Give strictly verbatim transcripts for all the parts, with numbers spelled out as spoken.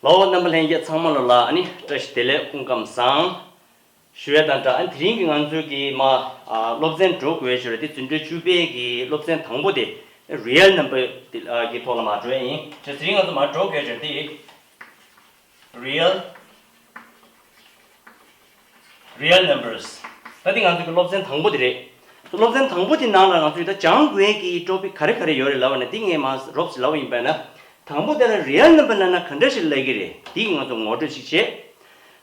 ལོ་རྣམ་པ་ལྷན་རྒྱས་ཚང་མ་ལོ་ལ་ཨ་ནི་བཀྲ་ཤིས་བདེ་ལེགས། སྐུ་ཁམས་བཟང་ཞུ་ཡས་དང་སྦྲགས། ཨ་ནི་དེ་རིང་གི་ང་ཚོའི་གི་མ་ཨ་སློབ་ཚན་འགྲོ་དགོས་ཞུ་རེད། དེ་འཛིན་གྲྭ་བཅུ་པའི་གི་སློབ་ཚན་དང་པོ་དེ་real number་དེ་ཨ་གི་ཐོག་ལ་མ་འགྲོ་ཡས་ཡིན། དེ་དེ་རིང་ང་ཚོ་མ་འགྲོ་དགོས་ཞུ་རེད། དེ་real real numbers། ད་འདི་ང་ཚོ་གི་སློབ་ཚན་དང་པོ་དེ་རེད། སློབ་ཚན་དང་པོ་དེ་ནང་ལ་ང་ཚོས་ད་སྦྱང་དགོས་ཀྱི་topic་ག་རེ་ག་རེ་ཡོད་རེད་ལབ་པ་ན། འདི་ངས་མར་རོབ་ཙམ་ལབ་པ་ཡིན་པ་ན། དང་པོ་དེ་ལ་real number་ལབ་ན་ག་འདྲ་ཞིག་ལབ་ཀྱི་རེད། འདི་ང་ཚོ་ངོ་སྤྲོད་ཅིག་བྱེད།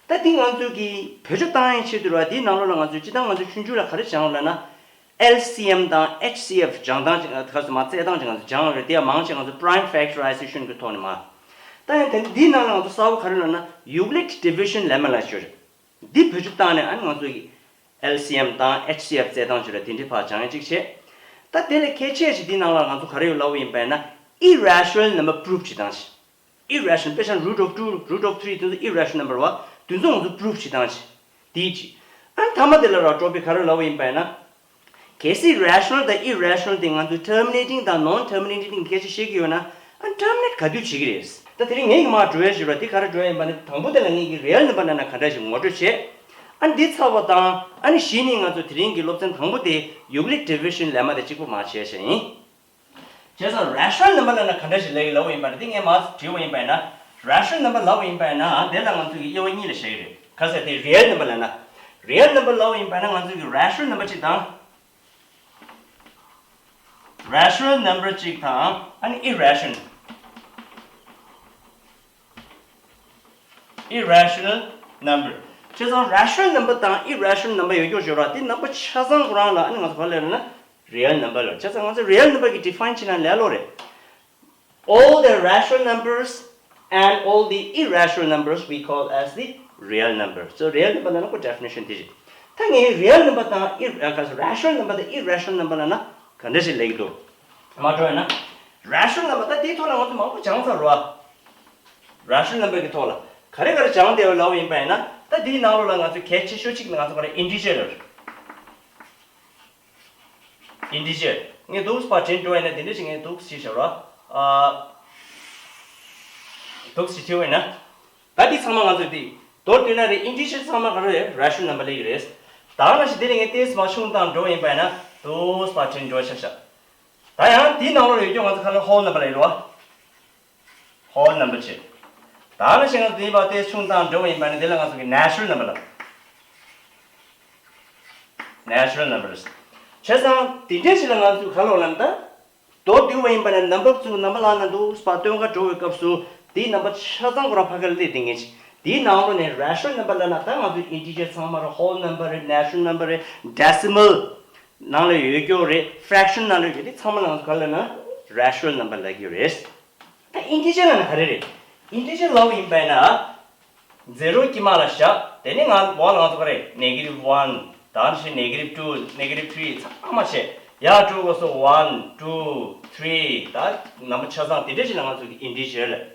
ད་འདི་ང་ཚོ་གི་བེད་སྤྱོད་བཏང་ཡའི་ཆེད་དུ་ར། འདིའི་ནང་ལོགས་ལ་ང་ཚོས་སྤྱིར་བཏང་ང་ཚོ་ཆུང་ཆུང་ལ་ག་རེ་སྦྱང་ལབ་ན། L C M་དང་H C F་སྦྱང་སྟངས་ཅིག་ཁ་སོ་མ་རྩེད་སྟངས་ཅིག་ང་ཚོ་སྦྱང་ཡོད་རེད། དེ་ཡང་མང་ཆེ་ང་ཚོ་prime factorization་གི་ཐོག་ནས་མ། ད་ཡང་དེ་འདིའི་ནང་ལ་ང་ཚོ་གསར་པ་ག་རེ་ལབ་ན་Euclid division lemma་ལབ་ཞིག་ཡོད་རེད། འདི་བེད་སྤྱོད་བཏང་ནས་ཨ་ནི་ང་ཚོ་གི་L C M་དང་H C F་རྩེད་སྟངས་ཅིག་རེད། དེ་འདྲའི་ཕར་སྦྱང་ཡ་ཅིག་བྱེད། ད་དེ་ལས་གལ་ཆེ་ཞིག་འདིའི་ནང་ལ་ང་ཚོ་ག་རེ་ཡོད་ལབ་པ་ཡིན་པ་ཡིན་ན། irrational number prove་བྱེད་སྟངས་ཤིག irrational། དཔེ་བཞག་ན་root of two, root of three་དེ་ཚོ་irrational number་བ། དེ་ཚོ་ང་ཚོ་prove་བྱེད་སྟངས་ཤིག་དེའི་གཅིག་ཨ་ནི་མཐའ་མ་དེ་ལ་ར་topic་ག་རེ་ལབ་པ་ཡིན་པ་ཡིན་ན། གལ་སྲིད་rational་དང་irrational་དེ་ང་ཚོས་terminating་དང་non-terminating་སྐད་ཆ་བཤད་ཀྱི་ཡོད་ན། ཨ་ནི་terminate་ག་དུས་བྱེད་ཀྱི་རེད། ད་དེ་རིང་ངས་མར་འགྲོ་ཡ་ཞིག་ར། དེ་ག་རེ་འགྲོ་ཡ་ཡིན་པ་ནི། དང་པོ་དེ་ལ་ངས་ཀྱི་real number་ལབ་ན་ག་འདྲ་ཞིག་ངོ་སྤྲོད་བྱེད། ཨ་ནི་འདི་ཚར་བ་དང་ཨ་ནི་གཞི་ནས་ང་ཚོ་དེ་རིང་གི་སློབ་ཚན་དང་པོ་དེ་Euclid division lemma་དེ་གཅིག་པོ་མར་བྱས་བྱས་ཡིན། བྱས་ཙང་rational number་ལབ་ན་ག་འདྲ་ཞིག་ལབ་ཀྱི་ལབ་པ་ཡིན་པ་ན། འདི་ངས་མར་བྲིས་པ་ཡིན་པ་ཡིན་ན། rational number་ལབ་པ་ཡིན་པ་ཡིན་ན་དེ་ལ་ང་ཚོ་གི་དབྱེ་བ་གཉིས་ལ་བཞག་གི་རེད། ག་ཟེར་དེ་real number་ལབ་ན། real number་ལབ་པ་ཡིན་པ་ན་ང་ཚོ་གི་rational number་གཅིག་དང་rational number་གཅིག་དང་ཨ་ནི་irrational irrational number། བྱས་ཙང་rational number་དང་irrational number་ཡོད་ཀྱོག་ཞོར་བ་དེ་རྣམ་པ་ཆ་ཚང་ཁོ་རང་ལ་ཨ་ནི་ང་ཚོ་ག་ལབ་ན་real number་ལབ། བྱས་ཙང་ང་ཚོ་real number་གི་define་བྱེད་ན་ལས་སླ་པོ་རེད། All the rational numbers and all the irrational numbers we call as the real number. So real number་ལབ་ན་ཁོ་definition་དེ་རེད། ད་ངས་real number་དང་ir- ཨ་ག་rational number་དང་irrational number་ལབ་ན་ག་འདྲ་ཞིག་ལབ་ཀྱི་འདུག་མར་འགྲོ་ཡིན་ན། rational number་ད་དེའི་ཐོག་ལ་ང་ཚོ་མང་པོ་སྦྱངས་ཚར་རེད་བ། rational number་གི་ཐོག་ལ་ག་རེ་ག་རེ་སྦྱངས་བསྡད་ཡོད་ལབ་པ་ཡིན་པ་ཡིན་ན། ད་དེའི་ནང་ལོགས་ལ་ང་ཚོ་གལ་ཆེ་ཤོས་གཅིག་ང་ཚོ་ག་རེ་integer་རེད། integer། ངས་འདུག་སེ་ཕར་བྲིས་འགྲོ་ཡིན་ན། དེ་འདྲ་ཞིག་ངས་འདུག་སེ་བྲིས་བཞག་རོགས། ཨ། འདུག་སེ་བྲིས་པ་ཡིན་ན། ད་འདི་ཚང་མ་ང་ཚོས་འདི་མདོར་བསྡུས་ན་རེད། integer་ཚང་མ་ག་རེ་རེད། rational number་ལབ་ཀྱི་རེད། ད་ནང་བཞིན་དེ་ནས་ངས་ཏོག་ཙམ་མར་ཆུང་བཏང་འགྲོ་ཡིན་པ་ཡིན་ན། འདུག་སེ་ཕར་བྲིས་འགྲོ་ཤག་ཤག་ད་ཡང་འདིའི་ནང་ལོགས་ཡོད་ཀྱོག་ང་ཚོ་ག་ལ་whole number་ལབ་ཀྱི་རེད་བ། whole number་བྱས། ད་ནང་བཞིན་ང་ཚོ་འདིའི་བར་དེ་ཆུང་བཏང་འགྲོ་བ་ཡིན་པ་ནི་དེ་ལ་ང་ཚོ་གི་natural number་ལབ། natural numbers། བྱས་ཙང་དེ་འདྲའི་ཞིག་ལ་ང་ཚོས་ག་ལབ་ན། ད་མདོར་བསྡུས་པ་ཡིན་པ་ནི་number་ཚོ་number་ལབ་ན་འདུག་སེ་ཕར་སྟོན་ཁ་འགྲོ་བའི་སྐབས་སུ་དེའི་རྣམ་པ་ཆ་ཚང་ཁོ་རང་ཕ་གིར་སླེབས་བསྡད་མཁན་ཅིག་དེའི་ནང་ལོགས་ནས་rational number་ལབ་ན་ད་ང་ཚོའི་integer་ཚང་མ་རེད། whole number་རེད། natural number་རེད། decimal་ནང་ལ་ཡོད་ཀྱོག་རེད། fraction་ནང་ལ་ཡོད་ཀྱོག་དེ་ཚང་མ་ལ་ང་ཚོ་ག་ལབ་ན་rational number་ལབ་ཀྱི་ཡོད་རེད། ད་integer་ལབ་ན་ག་རེ་རེད། integer་ལབ་པ་ཡིན་པ་ཡིན་ན། zero་དཀྱིལ་མ་ལ་བཞག་དེ་ནས་ང་འོག་ལ་ང་ཚོ་ག་རེ། negative one། ད་ནང་བཞིན་negative two, negative three་ཚང་མ་བྱས། ཡར་འགྲོ་དགོས་སོ། one, two, three། ད་རྣམ་པ་ཆ་ཚང་དེ་འདྲ་ཞིག་ལ་ང་ཚོ་གི་integer་ལབ།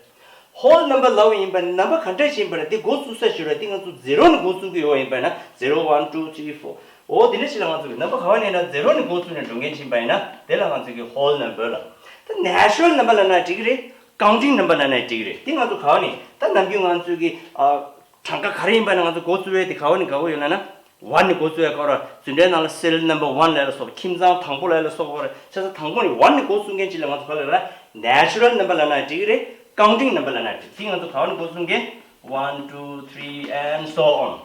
whole number་ལབ་པ་ཡིན་པ་ན་རྣམ་པ་ག་འདྲ་ཞིག་ཡིན་པ་ན་དེ་འགོ་བཙུགས་ས་ཞིག་རེད། དེ་ང་ཚོ་zero་ནས་འགོ་བཙུགས་ཀྱི་ཡོད་ཡིན་པ་ན། zero, one, two, three, four། འོ་དེ་འདྲ་ཞིག་ལ་ང་ཚོ་གི་རྣམ་པ་ག་བ་ནས་ན་zero་ནས་འགོ་བཙུགས་ནས་འགྲོ་མཁན་ཞིག་ཡིན་པ་ཡིན་ན་དེ་ལ་ང་ཚོ་གི་whole number་ལབ། ད་natural number་ལབ་ན་འགྲིག་གི་རེད། counting number་ལབ་ན་འགྲིག་གི་རེད། དེ་ང་ཚོ་ག་བ་ནས་ད་ནམ་རྒྱུན་ང་ཚོ་གི་ཨ་གྲངས་ཀ་ག་རེ་ཡིན་པ་ན་ང་ཚོ་འགོ་བཙུགས་པའི་དེ་ག་བ་ནས་དགའ་པོ་ཡོད་ལབ་ན། one་ནས་འགོ་བཙུགས་ཡ་ག་རེ། འཛིན་གྲྭའི་ནང་ལ་serial number one་ལབ་ཡ་ལ་སོགས་པ། ཁྱིམ་ཚང་དང་པོ་ལབ་ཡ་ལ་སོགས་པ་ག་རེ། བྱས་ཙང་དང་པོ་ནས་one་ནས་འགོ་བཙུགས་མཁན་ཅིག་ལ་ང་ཚོ་ག་ལབ་ར། natural number་ལབ་ན་འགྲིག་གི་རེད། counting number་ལབ་ན་འགྲིག་དེ་ང་ཚོ་ག་བ་ནས་འགོ་བཙུགས་མཁན། one, two, three and so on།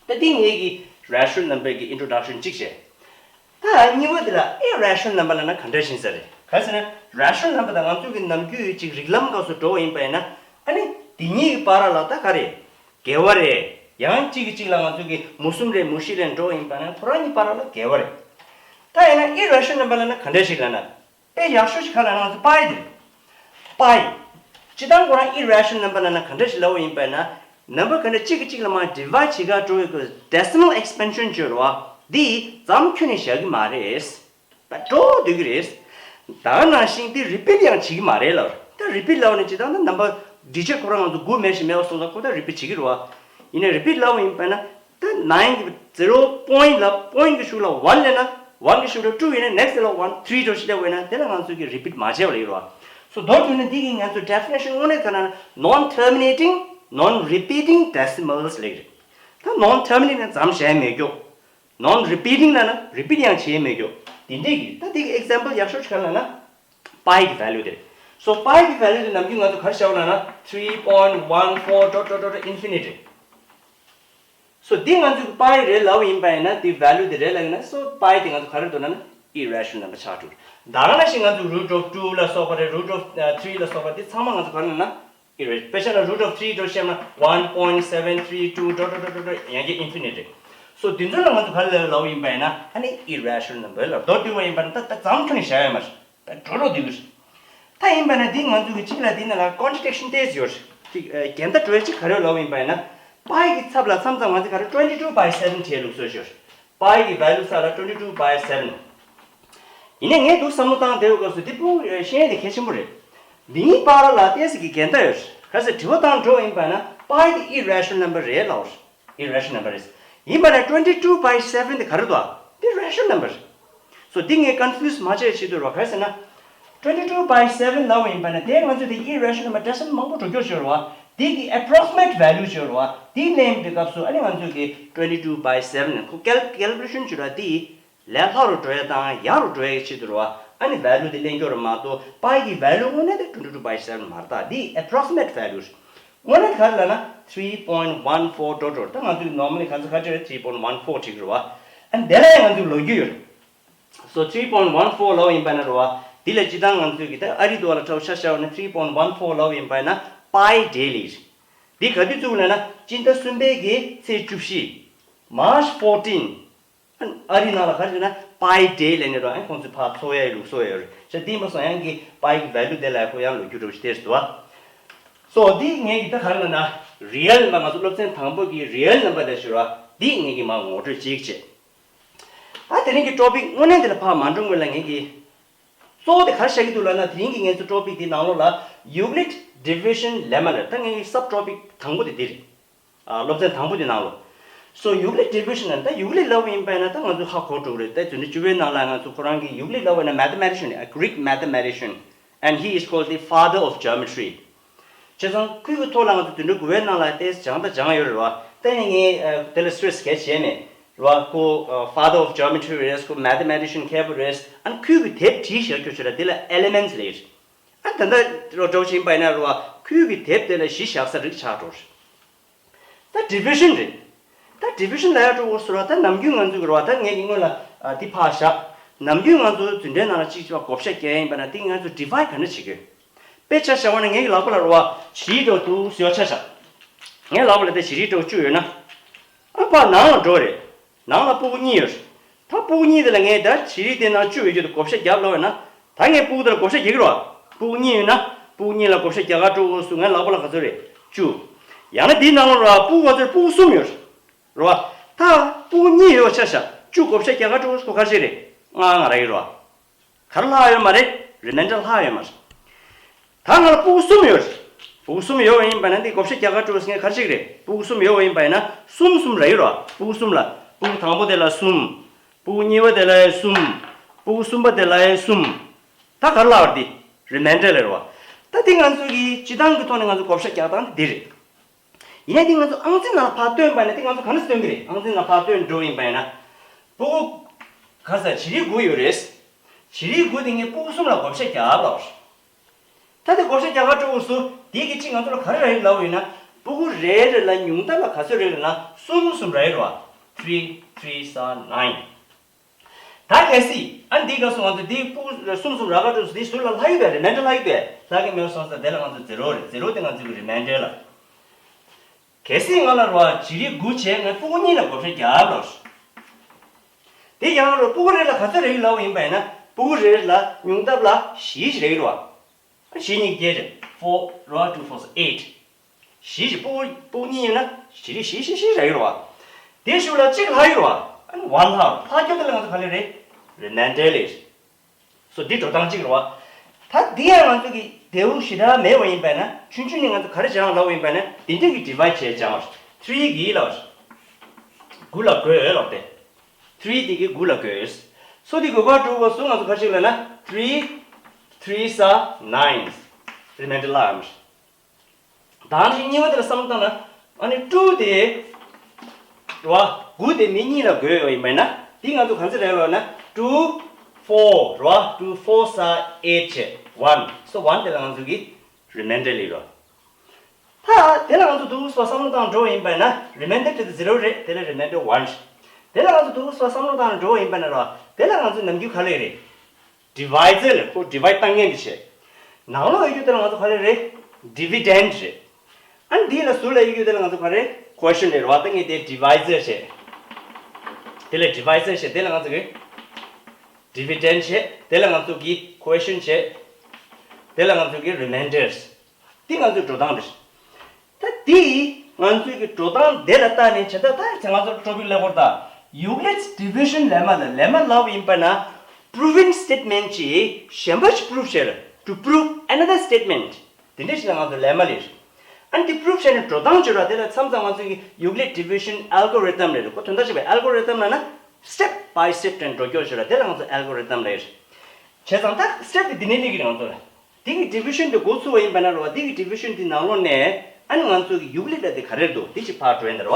ད་འདི་ངེད་ཀྱི་rational number་གི་introduction་གཅིག་བྱས། ད་གཉིས་པ་འདི་ལ་irrational number་ལབ་ན་ག་འདྲ་ཞིག་ཟེར་རེད། ག་ཟེར་ན་rational number་དང་ང་ཚོ་གི་ནམ་རྒྱུན་ཡོད་ཅིག་རིགས་ལམ་སྐབས་སུ་འགྲོ་བ་ཡིན་པ་ཡིན་ན། ཨ་ནི་འདི་གཉིས་ཀྱི་བར་ལ་ད་ག་རེ། འགལ་བ་རེད། ཡང་གཅིག་གིས་གཅིག་ལ་ང་ཚོ་གི་མུ་གསུམ་རེད། མུ་བཞི་རེད་འགྲོ་བ་ཡིན་པ་ན་ཁོ་རང་གཉིས་བར་ལ་འགལ་བ་རེད། ད་ཡིན་ན་irrational number་ལབ་ན་ག་འདྲ་ཞིག་ལབ་ན། དཔེ་ཡག་ཤོས་ཤིག་ག་ལབ་ན་ང་ཚོ་པའི་དེ་རེད། པའི། སྤྱིར་བཏང་ཁོ་རང་irrational number་ལབ་ན་ག་འདྲ་ཞིག་ལབ་པ་ཡིན་པ་ན། number་ག་འདྲ་གཅིག་གིས་གཅིག་ལ་མར་divide་བྱེད་ག་འགྲོ་བའི་སྐབས་decimal expansion་བརྗོད་རོ། འདི་ཙམ་ཁྱོན་ནས་བཞག་གི་མ་རེད། ད་འགྲོ་སྡོད་ཀྱི་རེད། ད་ནང་བཞིན་འདི་repeat་ཡང་བྱེད་ཀྱི་མ་རེད་ལབ། ད་repeat་ལབ་ནས་སྤྱིར་བཏང་ད་number་digit་ཁོ་རང་ང་ཚོ་དགུ་མེད་བཞི་མེད་པ་སོང་ཙང་ཁོ་ད་repeat་བྱེད་ཀྱི་རེད་བ། ཡིན་ནའི་repeat་ལབ་པ་ཡིན་པ་ན། ད་nine་གི་zero point་ལ་point་གི་ཤུགས་ལ་one་སླེབས་ན། one་གི་ཤུགས་ལ་two་ཡིན་ན་next་ལ་one three་འགྲོ་ཞིག་སླེབས་པ་ཡིན་ན་དེ་ལ་ང་ཚོ་གི་repeat་མ་བྱས་པ་ལ་ཡོད་རེད་ སོ་མདོར་བསྡུས་ན་འདི་གི་ང་ཚོ་definition དངོས་གནས་ཁ་ན་non terminating non repeating decimals ལེགས་རེད། ད་non terminating ན་མཚམས་བཞག་མེད་རྒྱུ། Non repeating ལ་ན་repeat ཡང་བྱེད་མེད་རྒྱུ། དེ་འདྲས་ཀྱི་ད་འདི་གི་example ཡག་ཤོས་ཤིག་ག་ལ་ན་པའི་གི་value དེ་རེད། སོ་པའི་གི་value དེ་ནམ་རྒྱུན་ང་ཚོ་ག་རེ་བྱ་བ་ལ་ན་three point one four dot dot dot infinity རེད། སོ་འདི་ང་ཚོ་གི་པའི་རེད་ལབ་ཡིན་པ་ཡིན་ན་འདི་value དེ་རེད་ལབ་ཡིན་ན། སོ་པའི་དེ་ང་ཚོ་ག་རེ་འདུག་ལབ་ན་irrational number ཆགས་འགྲོ། ད་ག་ནང་བཞིན་ང་ཚོ་root of two ལ་སོགས་པ་རེད། root of three ལ་སོགས་པ་འདི་ཚང་མ་ང་ཚོ་ག་རེ་ལབ་ན་irrational དཔེ་ཆ་ལ་root of three འགྲོ་བཤད་ན་one point seven three two dot dot dot dot ཡང་བསྐྱར་infinity རེད། སོ་འདི་ཚོ་ལ་ང་ཚོ་ག་རེ་ལབ་ཡིན་པ་ཡིན་ན་ཨ་ནི་irrational number ལ་མདོར་བསྡུས་པ་ཡིན་པ་ན་ད་ད་མཚམས་ཁྱོན་ནས་བཞག་ཡོད་མ་རེད། ད་འགྲོ་རོགས་འདུག་ད་ཡིན་པ་ན་འདི་ང་ཚོ་གི་གཅིག་ལ་འདི་ནང་ལ་contradiction ཏོག་ཙམ་ཡོད་རེད། གཅིག་ཨ་འགལ་ཟླ་འགྲོ་ཡ་གཅིག་ག་རེ་ལབ་ཡིན་པ་ཡིན་ན་པའི་གི་ཚབ་ལ་མཚམས་མཚམས་ང་ཚོ་ག་རེ་twenty two by seven བྲིས་ལུགས་སྲོལ་ཡོད་རེད། པའི་གི་value ཚབ་ལ་twenty two by seven ཡིན་ནའི་ངས་འདུག་བསམ་བློ་བཏང་བསྡད་པའི་སྐབས་སུ་འདི་ཕྲུ་གུ་ཤེས་ཡ་དེ་གལ་ཆེན་པོ་རེད། འདི་གཉིས་བར་ལ་ཏོག་ཙམ་གྱི་འགལ་ཟླ་ཡོད་རེད། ག་ཚོད་དྲི་བ་བཏང་འགྲོ་ཡིན་པ་ན་པའི་དེ་irrational number རེད་ལབ་རེད། Irrational number རེད། ཡིན་པ་ན་twenty two by seven དེ་ག་རེ་འདུག་དེ་rational number རེད། སོ་འདི་ངས་confuse མ་བྱས་ཆེད་དུ་རོ་ག་རེ་ཟེར་ན། twenty two by seven ལབ་ཡིན་པ་ན་དེ་ང་ཚོས་དེ་irrational number decimal མང་པོ་འགྲོ་རྒྱུར་བྱོས་རོ། འདི་གི་approximate value བྱོས་རོ། འདི་ལེན་པའི་སྐབས་སུ་ཨ་ནི་ང་ཚོས་ཀྱི་twenty two by seven ནས་ཁོ་cal- calculation བྱོས་ར་འདི། ལས་སླ་རུ་འགྲོ་ཡ་དང་ཡག་རུ་འགྲོ་ཡ་གི་ཆེད་དུ་རེད་བ། ཨ་ནི་value དེ་ལེན་རྒྱུ་རེད་མ་གཏོགས་པའི་གི་value དངོས་གནས་དེ་twenty two by seven མ་རེད། ད་འདི་approximate value རེད། དངོས་གནས་ག་རེ་ལབ་ན་three point one four dot dot ད་ང་ཚོས་normally ག་ཚོད་ག་ཚོད་རེད། three point one four བྲིས་ཀྱི་རེད་བ། ཨ་ནི་དེ་ལ་ཡང་ང་ཚོས་ལོ་རྒྱུས་ཡོད་རེད། So three point one four ལབ་ཡིན་པ་ན་རེད་བ། འདི་ལ་སྤྱིར་བཏང་ང་ཚོས་ཀྱི་ད་ཨ་རི་དུ་བ་ལ་འཁྲབ་ཤ་ཤ་བ་ན་three point one four ལབ་ཡིན་པ་ན་པའི་daily རེད། འདི་ག་དུས་བཙུགས་ལབ་ན་སྤྱི་ཟླ་གསུམ་པའི་གི་ཚེས་བཅུ་བཞི། March fourteen ཨ་རི་ནང་ལ་ག་རེ་ཟེར་ན་པའི་day ལབ་ནས་རོ། ཨ་ཁོང་ཚོས་ཕར་འཚོ་ཡའི་ལུགས་སྲོལ་ཡོད་རེད། ཤ་འདི་མ་སོང་ཡང་གི་པའི་གི་value དེ་ལ་ཁོ་ཡང་ལོ་རྒྱུས་འདྲ་པོ་ཞིག་སྟེར་འདུག་བ། So འདི་ངས་གི་ད་ག་རེ་ལབ་ན་real number ང་ཚོ་སློབ་ཚན་དང་པོ་གི་real number དེ་ཞུ་ར། འདི་ངས་གི་མ་ངོ་སྤྲོད་ཅིག་བྱེད། ད་དེ་རིང་གི་topic དངོས་གནས་དེ་ལ་ཕར་མ་འགྲོ་སྔོན་ལ་ངས་གི་གཙོ་བོ་དེ་ག་རེ་བཤད་ཀྱི་འདུག་ལབ་ན། དེ་རིང་གི་ངས་ཚོ་topic དེ་ནང་ལོགས་ལ་Euclid division lemma ལབ། ད་ངས་གི་sub topic དང་པོ་དེ་འདི་རེད། ཨ་སློབ་ཚན་དང་པོ་དེ་ནང་ལོགས། So Euclid division ལབ་ད་Euclid ལབ་ཡིན་པ་ཡིན་ན་ད་ང་ཚོ་ཧ་གོ་འགྲོ་གི་རེད། ད་དུས་ཚོད་བཅུ་པའི་ནང་ལ་ང་ཚོ་ཁོ་རང་གི་Euclid ལབ་པ་ཡིན་ན་mathematician རེད། A Greek mathematician and he is called the father of geometry. བྱས་ཙང་ཁོའི་གི་ཐོག་ལ་ང་ཚོ་དུད་འགྲོ་དགུ་པའི་ནང་ལ་ཏོག་ཙམ་སྦྱངས་དང་སྦྱངས་ཡོད་རེད་བ། ད་ངས་ཨ་དེ་ལ་stress གལ་བྱས་མེད་རེད་བ། ཁོ་ཨ་father of geometry རེད། ཁོ་mathematician མཁས་པོ་རེད། ཨ་ནི་ཁོའི་གི་དེབ་བྲིས་བཞག་རྒྱུ་བྱས་ལ་དེ་ལ་Elements ལབ་ཡོད་རེད། ཨ་ད་ལྟ་རོ་འདྲ་བོ་ཞིག་ཡིན་པ་ཡིན་ན་རེད་བ། ཁོའི་གི་དེབ་དེ་ལ་གཞི་བཞག་ས་རིགས་ཆགས་འགྲོ་རེད། ད་division རེད། ད་division ལབ་ཡག་འགྲོ་འོ་སོ་ར། ད་ནམ་རྒྱུན་ང་ཚོ་གི་རེད་བ། ད་ངས་ཀྱི་སྔོན་ལ་ཨ་འདི་ཕར་བཞག་ནམ་རྒྱུན་ང་ཚོ་འཛིན་གྲྭའི་ནང་ལ་གཅིག་གཅིག་བ་བགོ་བཤའ་རྒྱག་ཡིན་པ་ན་འདི་ང་ཚོ་divide ག་འདྲ་བྱེད་ཀྱི་ཡོད། དཔེ་ཆ་བཞག་པ་ན་ངས་ཀྱི་ལག་པ་ལ་རེད་བ་བྱི་རིལ་འདྲ་བོ་འདུག་ཟེར་བ་ཆ་བཞག་ངའི་ལག་པ་ལ་ད་བྱི་རིལ་འདྲ་བོ་བཅུ་ཡོད་ན། ཨ་ཕར་ནང་ལ་འགྲོ་རེད། ནང་ལ་སྤུ་གུ་གཉིས་ཡོད་རེད། ད་སྤུ་གུ་གཉིས་དེ་ལ་ངས་ད་བྱི་རིལ་དེ་ནང་བཅུ་ཡོད་རྒྱུ་དེ་བགོ་བཤའ་རྒྱབ་ལབ་ཡོད་ན། ད་ངས་སྤུ་གུ་དེ་ལ་བགོ་བཤའ་རྒྱག་གི་རེད་བ། སྤུ་གུ་གཉིས་ཡོད་ན་སྤུ་གུ་གཉིས་ལ་བགོ་བཤའ་རྒྱག་ག་འགྲོ་དགོས་སུ་ངའི་ལག་པ་ལ་ག་ཚོད་རེད། བཅུ། ཡང་ན་འདིའི་ནང་ལ་རེད་བ་སྤུ་གུ་ག་ཚོད་རེད། སྤུ་གུ་གསུམ་ཡོད་རེད་བ། ད་སྤུ་གུ་གཉིས་ཡོད་པ་ཆ་བཞག་བཅུ་བགོ་བཤའ་རྒྱག་ག་འགྲོ་དགོས་སུ་ཁོ་ག་ཚོད་རེད། ལྔ་ལྔ་རག་གི་རེད་བ། ག་རེ་ལྷག་ཡོད་མ་རེད། remainder ལྷག་ཡོད་མ་རེད། ད་ང་ལ་སྤུ་གུ་གསུམ་ཡོད་རེད། སྤུ་གུ་གསུམ་ཡོད་པ་ཡིན་པ་ན་འདི་བགོ་བཤའ་རྒྱག་ག་འགྲོ་ཟེར་མཁན་ག་རེ་ཞིག་རེད། སྤུ་གུ་གསུམ་ཡོད་པ་ཡིན་པ་ཡིན་ན་གསུམ་གསུམ་རག་གི་རེད་བ། སྤུ་གུ་གསུམ་ལ་སྤུ་གུ་དང་པོ་དེ་ལ་གསུམ། སྤུ་གུ་གཉིས་པ་དེ་ལ་ཡང་གསུམ། སྤུ་གུ་གསུམ་པ་དེ་ལ་ཡང་གསུམ། ད་ག་རེ་ལྷག་པ་རེད། འདི་remainder ལ་རེད་བ། ད་འདི་ང་ཚོ་གི་སྤྱི་བཏང་གི་ཐོག་ནས་ང་ཚོ་བགོ་བཤའ་རྒྱག་སྟངས་འདི་རེད། ཡིན་ནའི་འདི་ང་ཚོ་ཨང་རྩིས་ནང་ཕར་བཏོན་པ་ཡིན་ན་འདི་ང་ཚོ་ག་འདྲ་སྟོན་གི་རེད། ཨང་རྩིས་ནང་ཕར་བཏོན་འགྲོ་ཡིན་པ་ཡིན་ན། སྤུ་གུ་ག་ས་བྱི་རིལ་དགུ་ཡོད་རེད། བྱི་རིལ་དགུ་དེ་ངས་སྤུ་གུ་གསུམ་ལ་བགོ་བཤའ་རྒྱབ་ལབ། ད་དེ་བགོ་བཤའ་རྒྱག་ག་འགྲོ་དུས་སུ་དེ་གི་ཁྲི་ང་ཚོ་ལ་ག་རེ་རག་གི་ལབ་ཡིན་ན། སྤུ་གུ་རེ་རེ་ལ་ཉུང་མཐའ་ལ་ག་ཚོད་རག་གི་ན་གསུམ་གསུམ་རག་གི་རེད་བ། Three threes are nine། ད་གལ་སྲིད་ཨ་འདི་ག་སོང་ང་ཚོ་འདི་སྤུ་གུ་གསུམ་གསུམ་རག་ག་འགྲོ་དུས་འདི་ཟུར་ལ་ལྷག་གི་རེད། remainder ལྷག་གི་རེད། ལྷག་གི་མེད་སོང་ཙང་དེ་ལ་ང་ཚོ་zero རེད། zero དེ་ང་ཚོ་གི་remainder ལ། གལ་སྲིད་ང་ལ་རོ་བ་བྱི་རིལ་དགུ་བྱས་ངས་སྤུ་གུ་གཉིས་ལ་བགོ་བཤའ་རྒྱབ་ལོ། དེ་ཡང་རོ་སྤུ་གུ་རེ་ལ་ག་ཚོད་རེ་ཡོད་ལབ་ཡིན་པ་ཡིན་ན་སྤུ་གུ་རེ་རེ་ལ་ཉུང་མཐའ་ལ་བཞི་ཞིག་རེ་ཡོད་རོ་བ། བཞི་གཉིས་བརྒྱད་རེད། Four རོ་བ། Two fours eight། བཞི་ཞིག་སྤུ་གུ་སྤུ་གུ་གཉིས་ཡོད་ན་བྱི་རིལ་བཞི་བཞི་བཞི་རེ་ཡོད་རོ་བ། དེ་ཞུ་ལ་གཅིག་ལྷག་ཡོད་རོ་བ། ཨ་ནི་one ལྷག་ལྷག་རྒྱུ་དེ་ལ་ང་ཚོ་ག་ལེ་རེད། remainder ལེ། སོ་འདི་འགྲོ་སྟངས་གཅིག་རེད་བ། ད་འདི་ཡང་ང་ཚོ་གི་འདེའུ་ཞེ་དྲག་མེད་པ་ཡིན་པས་ན་ཆུང་ཆུང་ནས་ང་ཚོ་ག་རེ་སྦྱང་ལབ་ཡིན་པས་ན་འདི་འདྲ་གི་divide བྱས་སྦྱང་བ། three གི་ལབ། དགུ་ལ་བགོས་ལབ་སྟེ། three འདི་གི་དགུ་ལ་བགོས། སོ་འདི་དགུ་ག་འགྲོ་བ་སུ་ང་ཚོ་ག་རེ་ཞིག་ལབ་ན་three Threes are nine. Remainder ལ་ཨམ། ད་ནི་གཉིས་པ་དེ་ལ་བསམ་བློ་བཏང་ན། ཨ་ནི་two དེ། རེད་བ། དགུ་དེ་མི་གཉིས་ལ་བགོས་ཡོད་ཡིན་པས་ན། འདི་ང་ཚོ་ག་ཚོད་རེད་ལབ་ན། two, four རེད་བ། two fours are eight བྱས། one so one དེ་ལ་ང་ཚོ་གི་remainder ལེགས་རོ། ད་དེ་ལ་ང་ཚོ་འདུག་སེ་བསམ་བློ་བཏང་འགྲོ་ཡིན་པས་ན། remainder དེ་ཚོ་zero རེད། དེ་ལ་remainder one རེད། དེ་ལ་ང་ཚོ་འདུག་སེ་བསམ་བློ་བཏང་འགྲོ་ཡིན་པས་ན་རོ། དེ་ལ་ང་ཚོ་ནམ་རྒྱུན་ག་ལེགས་རེད། divisor ལ་ཁོ་divide བཏང་མཁན་དེ་བྱས། ནང་ལོགས་ཡོད་རྒྱུ་དེ་ལ་ང་ཚོ་ག་རེ་རེད། dividend རེད། ཨ་ནི་འདི་ལ་ཟུར་ལ་ཡོད་རྒྱུ་དེ་ལ་ང་ཚོ་ག་རེ། quotient རེད་རེད་བ། ད་ངས་དེ་divisor བྱས། དེ་ལ་divisor བྱས། དེ་ལ་ང་ཚོ་གི་dividend བྱས། དེ་ལ་ང་ཚོ་གི་quotient བྱས། དེ་ལ་ང་ཚོ་གི་remainder། འདི་ང་ཚོའི་འགྲོ་སྟངས་རེད། ད་འདི་ང་ཚོའི་གི་འགྲོ་སྟངས་དེ་ལ་བལྟས་ནས་བྱས། ད་ད་ང་ཚོ་topic ལ་བོར་ད། Euclid's division lemma ལ་lemma ལབ་ཡིན་པ་ན་proven statement ཅིག་གཞན་པ་ཞིག་prove བྱེད། to prove another statement དེ་འདྲ་ཞིག་ལ་ང་ཚོ་lemma ལབ། ཨ་ནི་དེ་prove བྱས་ནས་འགྲོ་སྟངས་བརྗོད་ར། དེ་ལ་མཚམས་མཚམས་ང་ཚོའི་གི་Euclid division algorithm ལབ་རེད། ཁོ་དོན་དག་ཅིག་པའི་algorithm ལབ་ན་step by step དེ་འགྲོ་རྒྱུ་བརྗོད་ར། དེ་ལ་ང་ཚོ་algorithm ལབ། བྱས་ཙང་ད་step དེ་འདི་ནས་སླེབས་ཀྱི་རེད། ང་ཚོ་ལ་འདི་གི་division དེ་འགོ་ཚུགས་པ་ཡིན་པ་ན་རེད་བ། འདི་གི་division དེ་ནང་ལོགས་ནས་ཨ་ནི་ང་ཚོ་གི་Euclid ལ་དེ་ག་རེ་འདུག་དེ་ཅིག་ཕར་འགྲོ་ཡིན་ད་རེད་བ།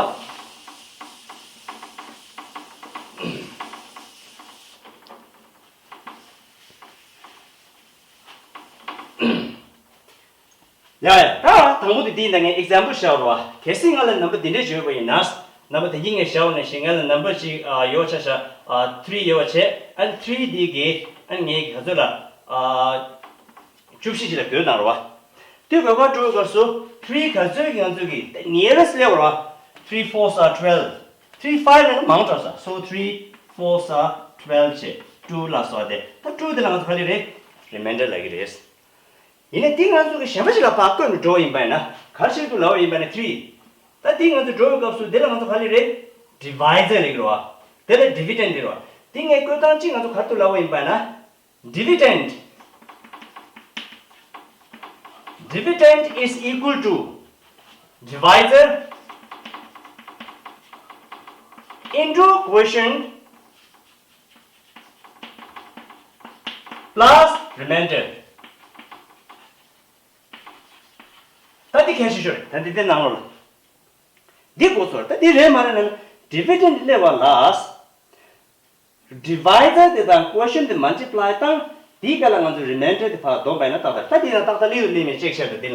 ཡ་ཡ། ད་དང་པོ་དེ་འདི་ཡིན་ད། ངས་example བཞག་རོགས། གལ་སྲིད་ང་ལ་number འདི་འདྲ་བརྗོད་པ་ཡིན་ན། number དེ་གྱིས་ངས་བཞག་པ་ནང་བཞིན་ང་ལ་number ཅིག་ཨ་ཡོད་ཆ་བཞག་ཨ་three ཡོད་པ་བྱས། ཨ་three འདི་གི་ཨ་ངས་ག་ཚོད་ལ་ཨ་བཅུ་བཞི་ཅིག་ལ་བགོས་གནང་རོགས། དེ་བགོས་པ་འགྲོ་བའི་སྐབས་སུ་three ག་ཚོད་ཀྱི་ང་ཚོ་གི་nearest ལབ་རོགས། three fours are twelve. three five ནི་མང་དྲགས་ས། so three fours are twelve བྱས། two ལ་སོགས་ཏེ། ད་two དེ་ལ་ང་ཚོ་ག་ལབ་རེད། remainder ལབ་ཀྱི་རེད། ཡིན་ནའི་འདི་ང་ཚོ་གི་གཞན་པ་ཞིག་ལ་ཕར་བཀོད་ནས་འགྲོ་བ་ཡིན་པ་ཡིན་ན། ག་རེ་བྱེད་འདུག་ལབ་པ་ཡིན་པ་ན་three། ད་འདི་ང་ཚོ་འགྲོ་བའི་སྐབས་སུ་འདི་ལ་ང་ཚོ་ག་ལབ་རེད། divisor ལབ་ཀྱི་རེད་བ། དེ་ལ་dividend ལབ་ཀྱི་རེད་བ། འདི་ངས་བཀོད་སྟངས་གཅིག་ང་ཚོ་ག་རེ་འདུག་ལབ་པ་ཡིན་པ་ན། dividend dividend is equal to divisor into quotient plus remainder. ད་འདི་གལ་ཆེ་ཤོས་རེད། ད་འདི་དེ་ནང་ལོགས་ལ་འདི་གོ་ཚོར། ད་འདི་རེད་མ་རེད་ན། dividend སླེབས་པ་ལ་divisor དེ་དང་quotient དེ་multiply བཏང་། དེའི་སྐབས་ལ་ང་ཚོ་remainder དེ་ཕར་བསྡོམས་པ་ཡིན་ན་ཏག་ཏག་ད་འདི་ལ་ཏག་ཏག་ལེའུ་ལེན་ནས་check བྱས་ཏེ་འདི་ལ་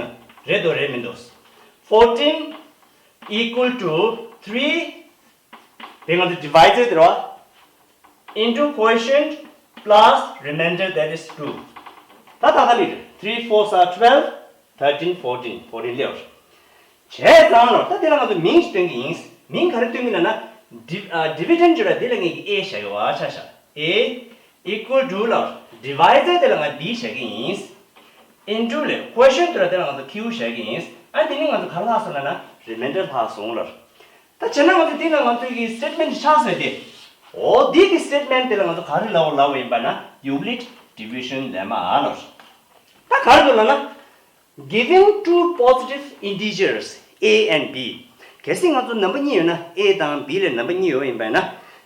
རེད་འདུག་རེད་མི་འདུག fourteen equal to three དེ་ང་ཚོ་divisor དེ་རེད་བ། into quotient plus remainder, that is two. ད་ད་ད་ལི་three fours are twelve, thirteen, fourteen, fourteen ལེའུ། བྱས་ཙང་ལོ། ད་དེ་ལ་ང་ཚོ་མིང་ཞིག་སྟོན་གྱི་ཡིན། མིང་ག་རེ་སྟོན་གྱི་ལབ་ན། div- ཨ། dividend བརྗོད་ར་དེ་ལ་ངས་ཀྱི་A བཞག་ཡོད་བ། ཆ་བཞག A equal to ལ་divisor དེ་ལ་ང་D བཞག་གི་ཡིན། into ལ་quotient དེ་ལ་དེ་ལ་ང་ཚོ་Q བཞག་གི་ཡིན། ཨ་དེ་ནི་ང་ཚོ་ག་རེ་ལྷག་སོང་ལབ་ན་remainder ལྷག་སོང་ལ། ད་བྱས་ན་ང་ཚོ་འདི་ལ་ང་ཚོའི་གི་statement ཆགས་ཟེར་ཏེ། འོ་འདི་གི་statement དེ་ལ་ང་ཚོ་ག་རེ་ལབ་ལབ་ཡིན་པ་ན་Euclid division lemma ལ། ད་ག་རེ་འདུག་ལབ་ན། Given two positive integers a and b གལ་སྲིད་ང་ཚོ་ནམ་བར་གཉིས་ཡོད་ན། A དང་B ལ་ནམ་བར་གཉིས་ཡོད་ཡིན་པ་ན།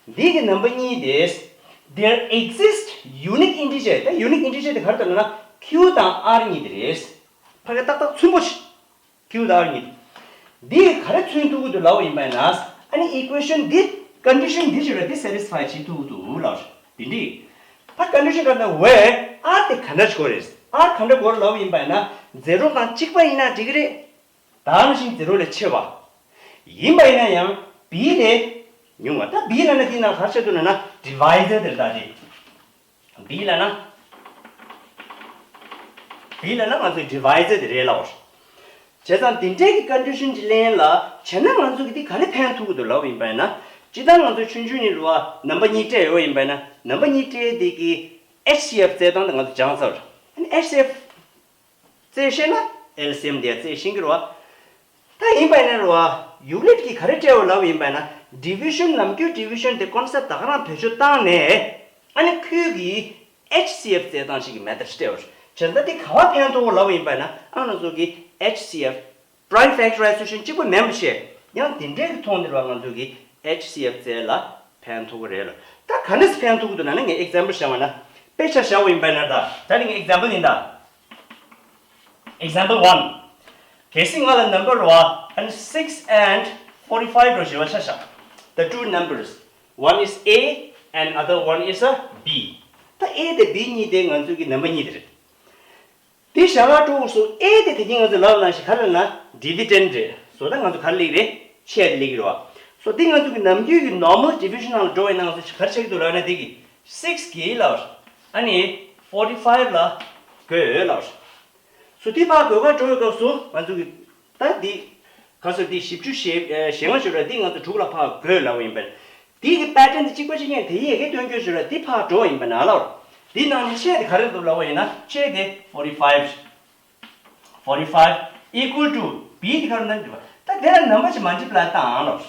འདི་གི་ནམ་བར་གཉིས་དེ། There exist unique integer. ད་unique integer དེ་ག་རེ་འདུག་ལབ་ན་Q དང་R གཉིས་དེ་རེད། ཕ་གི་ཏག་ཏག་ཚུན་པོ་ཞིག Q དང་R གཉིས། འདི་ག་རེ་མཚོན་ཐུབ་ཀྱི་འདུག་ལབ་ཡིན་པ་ན། ཨ་ནི་equation འདི་condition འདི་ཞིག་རེད། འདི་satisfy བྱེད་ཐུབ་ཀྱི་འདུག་ལབ། འདི་འདི། ད་condition ག་ན་བས་R དེ་ག་འདྲ་ཞིག་དགོས་རེད། R ག་འདྲ་དགོས་རེད་ལབ་ཡིན་པ་ན། zero དང་གཅིག་པ་ཡིན་ན་འགྲིག་གི་རེད། ད་ནང་བཞིན་zero ལས་ཆེ་བ། ཡིན་པ་ཡིན་ན་ཡང་B ལས་ཉུང་བ། ད་B ལབ་ན་འདི་ན་ག་རེ་ཆགས་འདུག་ལབ་ན་divisor དེ་རེད། ད་འདི། B ལབ་ན། B ལབ་ན་ང་ཚོའི་divisor དེ་རེད་ལབ་པ། བྱས་ཙང་དེ་འདྲའི་གི་condition ཅིག་ལེན་ལ། བྱས་ན་ང་ཚོ་གི་དེ་ག་རེ་ཕན་ཐོགས་ཀྱི་འདུག་ལབ་ཡིན་པ་ཡིན་ན། སྤྱིར་བཏང་ང་ཚོ་ཆུང་ཆུང་ནས་རུ་བ་ནམ་བར་གཉིས་སྤྲད་ཡོད་ཡིན་པ་ཡིན་ན། ནམ་བར་གཉིས་སྤྲད་དེ་གི་H C F རྩལ་སྟངས་དེ་ང་ཚོ་སྦྱངས་ཚར། ཨ་ནི་H C F རྩལ་ཤེས་ན་L C M དེ་རྩལ་ཤེས་ཀྱི་རེད་བ། ད་ཡིན་པ་ཡིན་ན་རེད་བ། Euclid གིས་ག་རེ་སྤྲད་ཡོད་ལབ་ཡིན་པ་ཡིན་ན། division ནམ་རྒྱུན་division དེ་concept ད་ག་རང་བེད་སྤྱོད་བཏང་ནས། ཨ་ནི་ཁོས་གི་H C F རྩལ་སྟངས་ཤིག་གི་method སྤྲད་ཡོད། བྱས་ཙང་ད་དེ་ག་བ་ཕན་ཐོགས་ལབ་ཡིན་པ་ཡིན་ན། ཨ་ང་ཚོ་གི་H C F prime factorization གཅིག་པ་མིན་པ་བྱས། ཡང་དེ་འདྲའི་གི་ཐོག་ནས་རེད་བ། ང་ཚོ་གི་H C F རྩལ་ལ་ཕན་ཐོགས་ཀྱི་རེད་ལ། ད་ག་ནས་ཕན་ཐོགས་ཀྱི་འདུག་ལབ་ན། ངས་example བཞག་པ་ན། དཔེ་ཆ་བཞག་པ་ཡིན་པ་ན་ད། ད་ནི་ངས་example ཡིན་ད། Example one. གལ་སྲིད་ང་ལ་number བ་and six and forty five རོ་ཞེས་པ་ཆ་བཞག The two numbers. One is A and other one is a B. ད་A དེ་B གཉིས་དེ་ང་ཚོའི་གི་number གཉིས་དེ་རེད། དེ་བཞག་ག་འགྲོ་སོ་A དེ་དེ་གིན་ང་ཚོ་ལབ་ན་ཞིག་ག་རེ་ན་dividend རེད། སོ་ད་ང་ཚོ་ག་རེ་ལེགས་རེད། ཆེ་དེ་ལེགས་རེད་བ། སོ་དེ་ང་ཚོ་གི་ནམ་རྒྱུན་གི་normal division ནང་ལ་འགྲོ་བའི་ནང་ཚོ་ག་རེ་ཆགས་ཀྱི་འདུག་ལབ་ན་དེ་གི་six གི་ལབ་ཨ་ནི་forty five ལ་བགོས་ལབ། སོ་དེ་ཕར་བགོས་ག་འགྲོ་བའི་སྐབས་སུ་ང་ཚོ་གི་ད་འདི་ག་སོ་འདི་བཞི་བཅུ་ཞེ་ཞེ་ལྔ་ཞོར་ར་འདི་ང་ཚོ་དྲུག་ལ་ཕར་བགོས་ལབ་པ་ཡིན་པས། འདི་གི་pattern འདི་གཅིག་པ་གཅིག་རྐྱང་དེ་ཡི་ཡི་གེ་སྟོན་རྒྱུ་ཞོར་ར་འདི་ཕར་འགྲོ་བ་ཡིན་པས་ན་ལབ། འདི་ནང་ནས་ཆེ་དེ་ག་རེ་འདུག་ལབ་པ་ཡིན་ན་ཆེ་དེ་forty five། forty five equal to B དེ་ག་རེ་ན་འདུག་ད་དེ་ལ་number གཅིག་multiply བཏང་ལབ།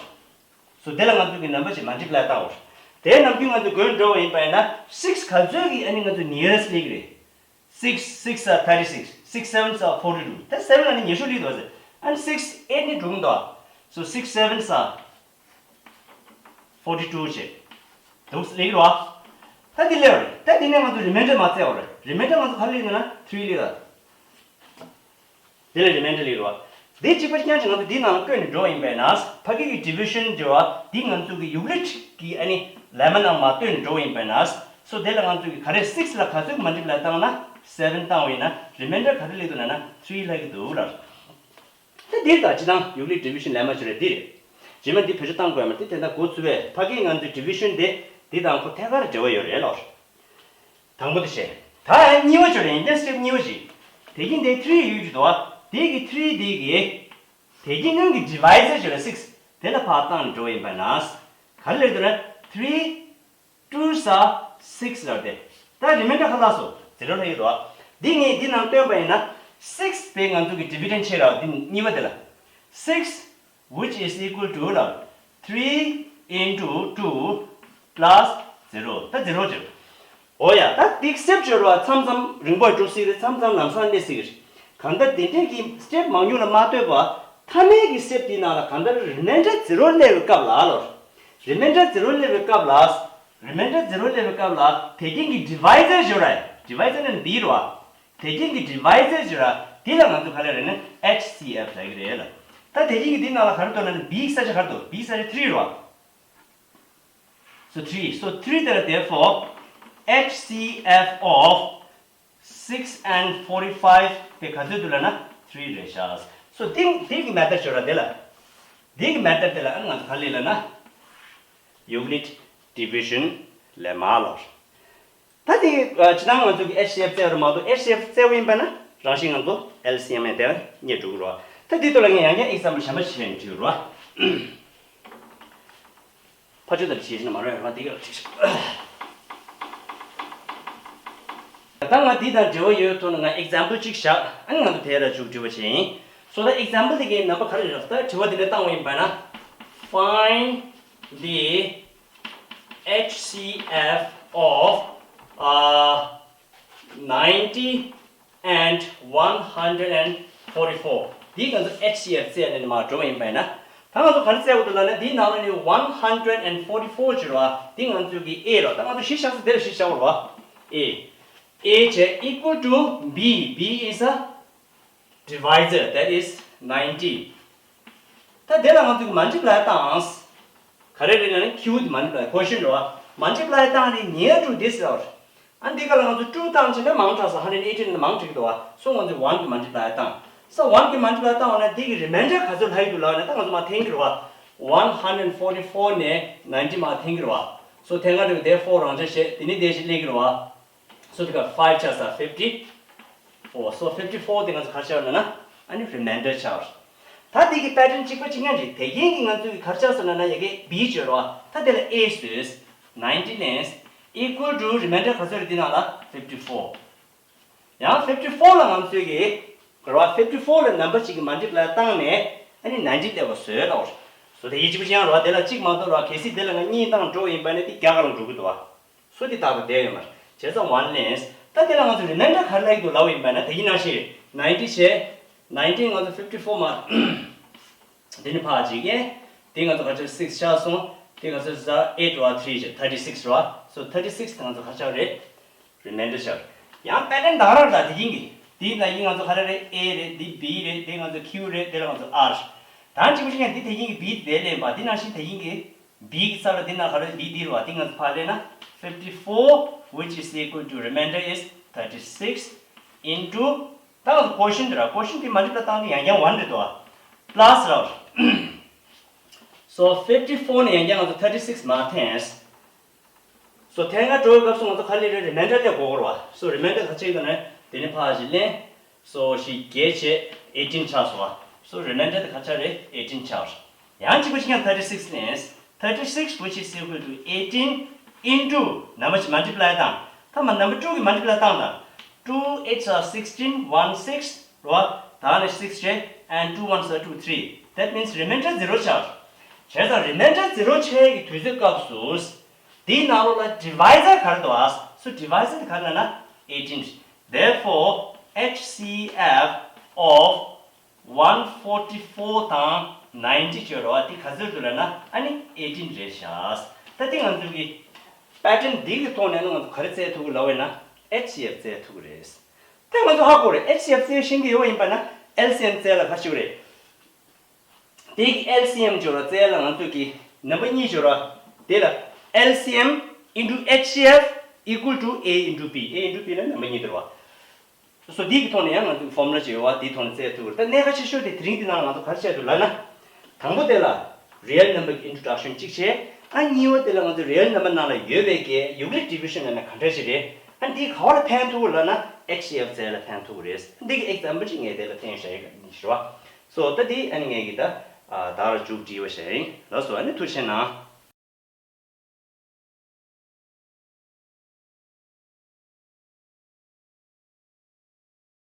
སོ་དེ་ལ་ང་ཚོ་གི་number གཅིག་multiply བཏང་བ། དེའི་ནམ་རྒྱུན་ང་ཚོ་བགོས་འགྲོ་བ་ཡིན་པས་ན་six ག་ཚོད་ཀྱི་ཨ་ནི་ང་ཚོ་nearest ལེགས་རེད། Six six are thirty six, six sevens are forty two. ད་seven ལ་ནི་ཉི་ཤུ་ལི་འདུག་ཟེར། And six eight ནི་དྲུག་འདུག So six sevens are forty two བྱས། འདུག་ལེགས་རོ། ད་འདི་ལེགས་རེད། ད་འདི་ནས་ང་ཚོ་remainder མ་བཙལ་བ་རེད། Remainder ང་ཚོ་ག་ལེགས་ན་three ལེགས་ལ། དེ་ལ་remainder ལེགས་རོ། འདི་གཅིག་པ་རྐྱང་ཅིག་ང་ཚོ་འདི་ནང་བཀོད་ནས་འགྲོ་ཡིན་པས་ན། ཕ་གི་གི་division འདི་བ་འདི་ང་ཚོ་གི་Euclid གི་ཨ་ནི་lemma ནང་མ་བཏོན་འགྲོ་ཡིན་པས་ན། So དེ་ལ་ང་ཚོ་གི་ག་རེ་six ལ་ག་ཚོད་multiply བཏང་ན་seven བཏང་བ་ཡིན་ན་remainder ག་རེ་སླེབས་འདུག་ལབ་ན་three ལྷག་གི་འདུག་ལབ། ད་འདིར་ད་སྤྱི་བཏང་Euclid division lemma བྱེད་རེད་འདི་རེད། རྗེས་མ་འདི་བེད་སྤྱོད་བཏང་དགོས་མ་རེད། དེ་ད་འགོ་ཚུགས་པས་ཕ་གིའི་ང་ཚོའི་division དེ་འདི་དང་ཁོ་ཐད་ཀར་འབྲེལ་བ་ཡོད་རེད་ལབ། དང་པོ་དེ་བྱས། ད་གཉིས་པ་བྱོས་རེད། ཡིན་ཏེ་step གཉིས་པ་ཞིག་དེ་གིན་དེ་three ཡོད་ཀྱི་འདུག་བ། དེ་གི་three དེ་གི་དེ་གིན་སྔོན་གྱི་divisor བྱོས་རེད་six དེ་ལ་ཕར་བཏང་འགྲོ་ཡིན་པ་ན། ག་རེ་ལབ་འདུག་ན་three twos are six ལབ་དེ། ད་remainder ག་ལ་སོ་zero ལྷག་ཡོད་དོ། འདི་ངས་འདི་ནང་སྟོན་པ་ཡིན་ན་six དེ་ང་ཚོ་གི་dividend བྱེད་ར་འདི་གཉིས་པ་དེ་ལ། Six which is equal to ལ་three into two plus zero ད་zero བྱེད། འོ་ཡ་ད་འདི་step བྱོས་ར་མཚམས་མཚམས་རིང་པོ་འགྲོ་སྲིད་རེད། མཚམས་མཚམས་ལམ་སང་སླེབས་སྲིད་རེད། གང་ལྟར་དེ་འདྲས་ཀྱི་step མང་ཉུང་ལ་མ་ལྟོས་པ་མཐའ་མའི་གི་step དེའི་ནང་ལ་གང་ལྟར་remainder zero སླེབས་པའི་སྐབས་ལ་ལོ། Remainder zero སླེབས་པའི་སྐབས་ལ། Remainder zero སླེབས་པའི་སྐབས་ལ་དེ་གིན་གྱི་divisor བྱོས་ར། Divisor ནི་འདི་རེད་བ། དེ་གིན་གྱི་divisor བྱོས་ར། དེ་ལ་ང་ཚོ་ག་ལ་རེད་ན་H C F ལབ་ཀྱི་རེད་ལ། ད་དེ་གིན་གྱི་འདི་ནང་ལ་ག་རེ་འདུག་ན་B གི་ས་ཆ་ག་རེ་འདུག B གི་ས་ཆ་three རེད་བ། So three, so three དེ་ལ་therefore H C F of six and forty five དེ་ག་ཚོད་འདུག་ལབ་ན་three རེད་ཤག So དེ་དེ་གི་method བྱོས་ར་དེ་ལ། དེ་གི་method དེ་ལ་ཨ་ང་ཚོ་ག་ལ་ལབ་ན་Euclid division lemma ལབ། ད་དེ་ཨ་སྤྱི་བཏང་ང་ཚོ་གི་H C F བཙལ་བ་རེད་མ་གཏོགས་H C F བཙལ་བ་ཡིན་པ་ན་རང་བཞིན་ང་ཚོ L C M ནས་དེ་རྙེད་འགྲོ་གི་རེད་བ། ད་དེ་ཐོག་ལ་ངས་ཡང་བསྐྱར་example གཞན་པ་ཞིག་བྱས་ནས་བྲིས་ཡོད་རེད་བ། ཕར་ཕྱོགས་དང་བྱེད་ཤེས་ན་མ་རེད་རང་འདི་ག་ལ་བྲིས་ཤག་ད་ང་འདི་དང་འབྲེལ་བ་ཡོད་ཐུག་ན་ང་example གཅིག་བཞག་ཨ་ནི་ང་ཚོ་དེ་ར་འཇུག་འབྲི་བ་བྱེད་ཡིན། So ད་example དེ་གའི་ནམ་པ་ག་རེ་རེད་ད་དྲི་བ་དེ་འདྲ་བཏང་བ་ཡིན་པ་ན། Find the H C F of uh, ninety and one hundred and forty four འདི་ང་ཚོ་H C F བཙལ་ནས་མར་འགྲོ་བ་ཡིན་པ་ཡིན་ན། ད་ང་ཚོ་ག་རེ་བཙལ་དགོས་འདུག་ལབ་ན་འདིའི་ནང་ལ་ནི་one hundred and forty four བྱེད་རོགས་འདི་ང་ཚོ་གི་A རོགས་ད་ང་ཚོ་གཞི་བཞག་ས་དེ་ལ་གཞི་བཞག་རོགས། A A བྱས་equal to B B is a divisor that is ninety ད་དེ་ལ་ང་ཚོ་གི་multiply བཏང་། ག་རེ་རེད་ན་ནི་Q དེ་multiply quotient རེད་བ། Multiply བཏང་ནི་near to this རེད། ཨ་འདི་ག་ལ་ང་ཚོ་two བཏང་བྱས་ན་མང་དྲགས་སོ་hundred eighteen ནི་མང་དྲགས་འདུག་བ། So ང་ཚོ་one གི་multiply བཏང་། So one གི་multiply བཏང་བ་ན་འདི་གི་remainder ག་ཚོད་ལྷག་ཡོད་འདུག་ལབ་ན་ད་ང་ཚོ་མ་འཐེན་གི་རེད་བ། One hundred forty four ནས་ninety མ་འཐེན་གི་རེད་བ། So འཐེན་ག་འགྲོ་གི་དེ་four རང་ཆ་བྱས་དེ་ནི་དེ་ཞིག་སླེབས་གི་རེད་བ། So དེ་ག་five ཆགས་ས་fifty four So fifty four དེ་ང་ཚོ་ག་རེ་ཆགས་ན་ན་ཨ་ནི་remainder ཆགས། ད་དེ་གི་pattern གཅིག་པ་གཅིག་རྐྱང་རེད། དེ་གིན་གྱི་ང་ཚོ་གི་ག་རེ་ཆགས་སོང་ན་ན་ཡ་གི་B བྱོས་རོགས། ད་དེ་ལ་A བཟོས། ninety ལེན། Equal to remainder ག་ཚོད་རེད་དེ་ནང་ལ་fifty four ཡང་fifty four ལ་ང་ཚོས་གི་ག་རེ་བ་fifty four ལ་number གཅིག་གི་multiply བཏང་ནས་ཨ་ནི་ninety སླེབས་པ་བཟོས་རོགས། So དེ་ཡི་གཅིག་པ་གཅིག་རྐྱང་རོགས་དེ་ལ་གཅིག་མ་གཏོགས་རོགས་གལ་སྲིད་དེ་ལ་ང་གཉིས་བཏང་འགྲོ་ཡིན་པ་ནི་དེ་རྒྱ་གར་ལ་འགྲོ་གི་འདུག་བ། སུ་དེ་དག་པ་བསྡད་ཡོད་མ་རེད། བྱས་ཙང་one ལེན། ད་དེ་ལ་ང་ཚོ་remainder ག་རེ་ལབ་ཀྱི་འདུག་ལབ་པ་ཡིན་པ་ན་དེ་གི་ནང་བཞིན་ninety བྱས། ninety ང་ཚོ་fifty four མ། དེ་ནི་ཕར་གཅིག་ཡིན། དེ་ང་ཚོ་ག་ཚོད་six ཆགས་སོང་། དེ་ང་ཚོ་ས་eight ར་three བྱས་thirty six ར། So thirty six དེ་ང་ཚོ་ག་ཆགས་རེད། remainder ཤར། ཡང་pattern ད་རང་ད་དེ་རིང་གི་འདི་ལ་ཡིན་ང་ཚོ་ག་རེ་རེད། A རེད། འདི་B རེད། འདི་ང་ཚོ Q རེད། འདི་ལ་ང་ཚོ་R། ད་གཅིག་པ་ཞིག་ཡང་འདི་དེ་རིང་གི་B དེ་ལེན་པ། འདི་ནང་བཞིན་དེ་རིང་གི་B གི་རྩ་ལ་འདི་ན་ག་རེ་B འདི་རེད་བ། འདི་ང་ཚོ་ཕར་ལེན་ན་fifty four which is equal to remainder is thirty six into ད་ང་ཚོ་quotient ར། quotient དེ་multiply བཏང་དུས་ཡང་ཡང་one རེད་དོ། plus ར། so fifty four ནས་ཡང་ཡང་ང་ཚོ་thirty six མར་འཐེན། so འཐེན་ག་འགྲོ་བའི་སྐབས་སུ་ང་ཚོ་ག་ལེན་རེད། remainder ལེན་དགོས་རེད་བ། so remainder ག་ཚོད་ཡིན་ན་དེ་ནས་ཕར་ཞིག་ལེན། so ཞིག་བརྒྱད་བྱས་eighteen ཆགས་སོང་བ། so remainder དེ་ག་ཚོད་རེད། eighteen ཆགས། ཡང་གཅིག་པ་ཞིག་ཡང་thirty six ལེན། thirty six which is equal to eighteen into number གཅིག་multiply བཏང་། ཐ་མ་number two གི་multiply བཏང་དང་། two eights are sixteen one six རེད་བ། ད་ནི་six བྱས། and two ones are two three that means remainder zero ཆགས། བྱས་ཙང་remainder zero ཆགས་ཀྱི་དུས་ཚོད་སྐབས་སུ། དེའི་ནང་ལོགས་ལ་divisor ག་རེ་འདུག་ཨ། so divisor དེ་ག་རེ་ལབ་ན་eighteen། therefore H C F of one forty four དང་ninety བརྗོད་རོགས། དེ་ག་ཚོད་འདུག་ལབ་ན་ཨ་ནི་eighteen རེད་ཤག་ད་དེ་ང་ཚོ་གི་pattern འདི་གི་ཐོག་ནས་ང་ཚོ་ག་རེ་བཙལ་ཐུབ་ཀྱི་ལབ་པ་ཡིན་ན་H C F བཙལ་ཐུབ་ཀྱི་རེད། ད་ང་ཚོ་ཧ་གོ་རེད། H C F བཙལ་ཤེས་ཀྱི་ཡོད་པ་ཡིན་པ་ན་L C M བཙལ་ལ་ག་རེ་བྱེད་ཀྱི་རེད། དེ་གི་L C M སྦྱོར་བ་བཙལ་ལ་ང་ཚོས་ཀྱི་ནམ་བར་གཉིས་སྦྱོར་བ། དེ་ལ་L C M into H C F equal to A into B. A into B ལ་ནམ་བར་གཉིས་སྦྱོར་བ། སོ་དེ་གི་ཐོག་ནས་ཡང་ང་ཚོས་formula ཅིག་ཡོད་བ། དེའི་ཐོག་ནས་བཙལ་ཐུབ་ཀྱི་རེད། ད་གནད་འགག་ཆེ་ཤོས་དེ་དེ་རིང་འདི་ནང་ལ་ང་ཚོ་ག་རེ་བྱས་འདུག་ལབ་ན། དང་པོ་དེ་ལ་real number གི་introduction གཅིག་བྱས། ཨ་གཉིས་པ་དེ་ལ་ང་ཚོ་real number ནང་ལ་ཡོད་པའི་གི་Euclid division ལབ་ན་ག་འདྲ་ཞིག་རེད། ཨ་འདི་ག་བ་ལ་ཕན་ཐུབ་ཀྱི་ལབ་ན་H C F བཙལ་ལ་ཕན་ཐུབ་ཀྱི་རེད། འདི་གི་example གཅིག་ངས་དེ་ལ་བསྟན་བཞག་ཡོད་ཀྱི་རེད་བ། སོ་ད་འདི་ཨ་ནི་ངས་ཀྱི་ད་ཨ་ད་ར་མཇུག་སྒྲིལ་བ་བྱས་ཡིན། ལགས་སོ། ཨ་ནི་ཐུགས་རྗེ་གནང་།